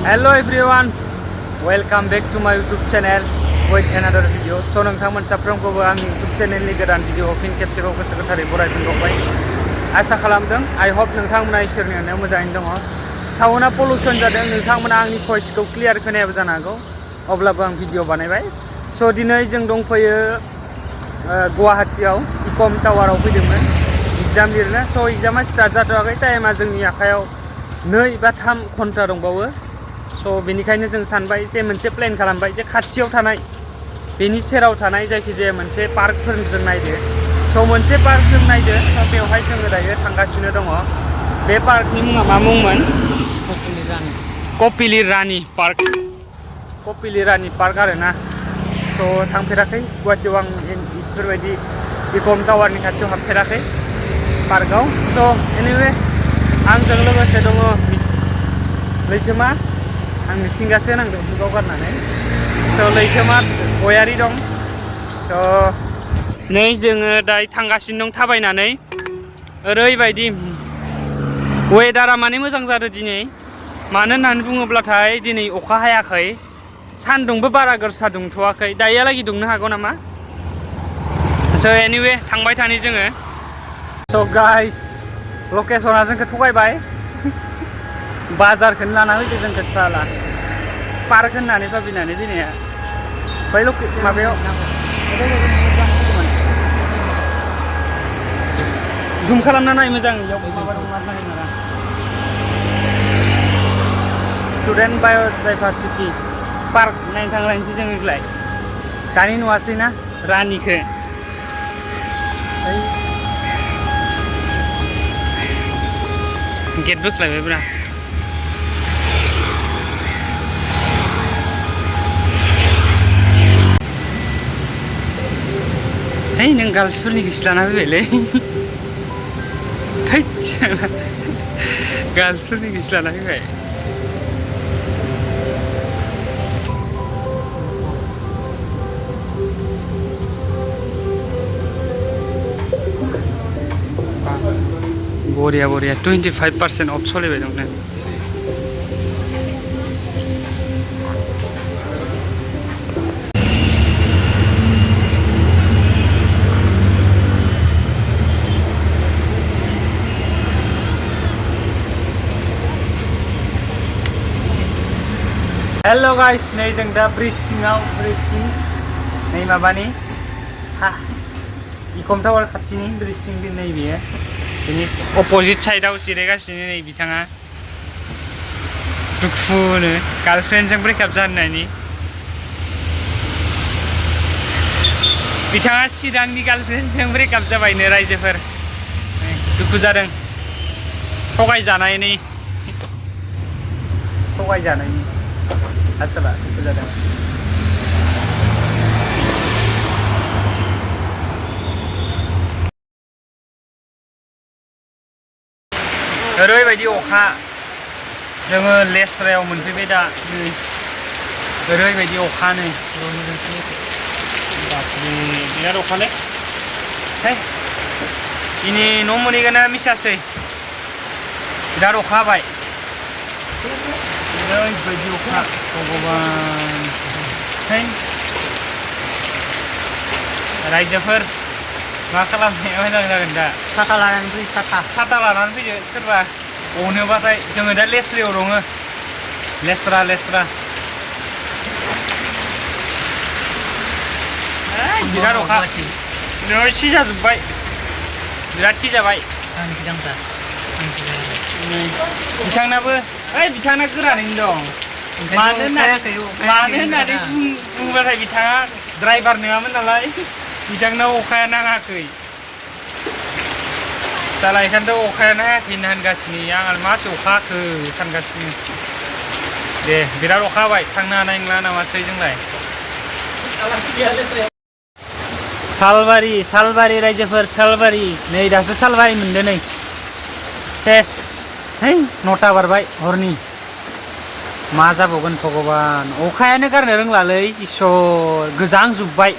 Hello everyone, welcome back to my YouTube channel with another video. So नोंथांमोन साफ्रोमखौबो आंनि YouTube channelनि गोदान video फिन खेबसेबाव गोसो गोथारै बरायफिनबावबाय। आसा खालामदों I hope नोंथांमोना इसोरनि अननायाव मोजाङैनो दङ। साउन्डआ पलिउसन जादों, नोंथांमोना आंनि भइसखौ क्लियार खोनायाबो जानो हागौ। अब्लाबो आं भिडिअ बानायबाय। स दिनै जों दंफैयो गुवाहाटीआव ECOM टावाराव फैदोंमोन एग्जाम लिरनो। स एग्जामा स्टार्ट जाथ'वाखै, टाइमा जोंनि आखायाव 2 बा 3 घन्टा दंबावो। स बेनिखायनो जों सानबाय जे मोनसे प्लेन खालामबाय जे खाथियाव थानाय बेनि सेराव थानाय जायखिजाया मोनसे पार्कफोर जों नायदो। स मोनसे पार्क जों नायदो, बेवहाय जोङो दायो थांगासिनो दङ। बे पार्कनि मुङा मा मुंमोन? कपिली रानी पार्क। कपिली रानी पार्क आरोना। स थांफेराखै गुवाहाटीआव आं बेफोरबायदि ECOM टावारनि खाथियाव हाबफेराखै पार्कआव। स एनिवे आंजों लोगोसे दङ लैथोमा। आं मिथिंगासो नांदों जुगाव गारनानै। स लैथोमा गयारि दं। स नै जोङो दायो थांगासिनो दं थाबायनानै। ओरैबायदि वेदारा माने मोजां जादों दिनै। मानो होननानै बुङोब्लाथाय दिनै अखा हायाखै, सान्दुंबो बारा गोसा दुंथ'वाखै, दायोलागि दुंनो हागौ नामा। स एनिवे थांबाय थानि जोङो। स गाइस लकेसना जोंखौ थगायबाय। बाजारखौनो लाना फैदो जोंखौ साला पार्क होननानै भाबिनानै फैनाया। बै माबायाव जुम खालामना नाय मोजां। स्टुडेन्ट बाय'डाइभारसिटि पार्क नायनो थांलायनोसै जों देग्लाय। दानि नुवासै ना रानिखौ। गेट बोख्लायबायब्रा। है नों गार्लसफोरनिखौसो लाना फैबायलै। गार्लसफोरनिखौसो लाना फैबाय। बरिया बरिया 25% अफ सोलिबाय दं। हेलो गाइस, नै जों दा ब्रिज सिङाव, ब्रिज सिं नै माबानि ECOM टावार खाथिनि ब्रिज सिं नै बेयो। बिनि अपोजिट साइडआव जिरायगासिनो नै बिथाङा दुखुनो गार्लफ्रेन्डजों ब्रेकआप जानायनि। बिथाङा चिरांनि गार्लफ्रेन्डजों ब्रेकआप जाबायनो रायजोफोर। दुखु जादों थगायजानायनि आसोला दुखु जादों। ओरैबायदि अखा, जोङो लेस्रायाव मोनफैबाय दा। ओरैबायदि अखा नै बिराद अखालै। दिनै न' मोनहैगोन ना मिसासै, बिराद अखा हाबाय। ओरैबायदि अखा भगबान। रायजोफोर मा खालामनाया मोजां जागोन दा? साथा लानानै फै, साथा लानानै फैदो सोरबा अनोबाथाय। जोङो दा लेस्रायाव दङ। लेस्रा बिराद अखा नै सिजाजोब्बाय, बिराद सिजाबाय। बिथांनाबो बिथांना गोरानैनो दं। मानो होननानै बुङोब्लाथाय बिथाङा ड्राइभार नङामोन नालाय, बिथांनाव अखाया नाङाखै। साला बेखायनोथ' अखायानो हायाखै होनना होनगासिनो। आं मासो अखा हाखो सानगासिनो। दे बिराद अखा हाबाय, थांनो हानाय नंला नामासै जोंलाय। सालबारि रायजोफोर, सालबारि नै दासो सालबारि मोनदो नै सेस। है 9टा बारबाय हरनि। मा जाबावगोन भगबान, अखायानो गारनो रोंलालै इसोर, गोजांजोब्बाय।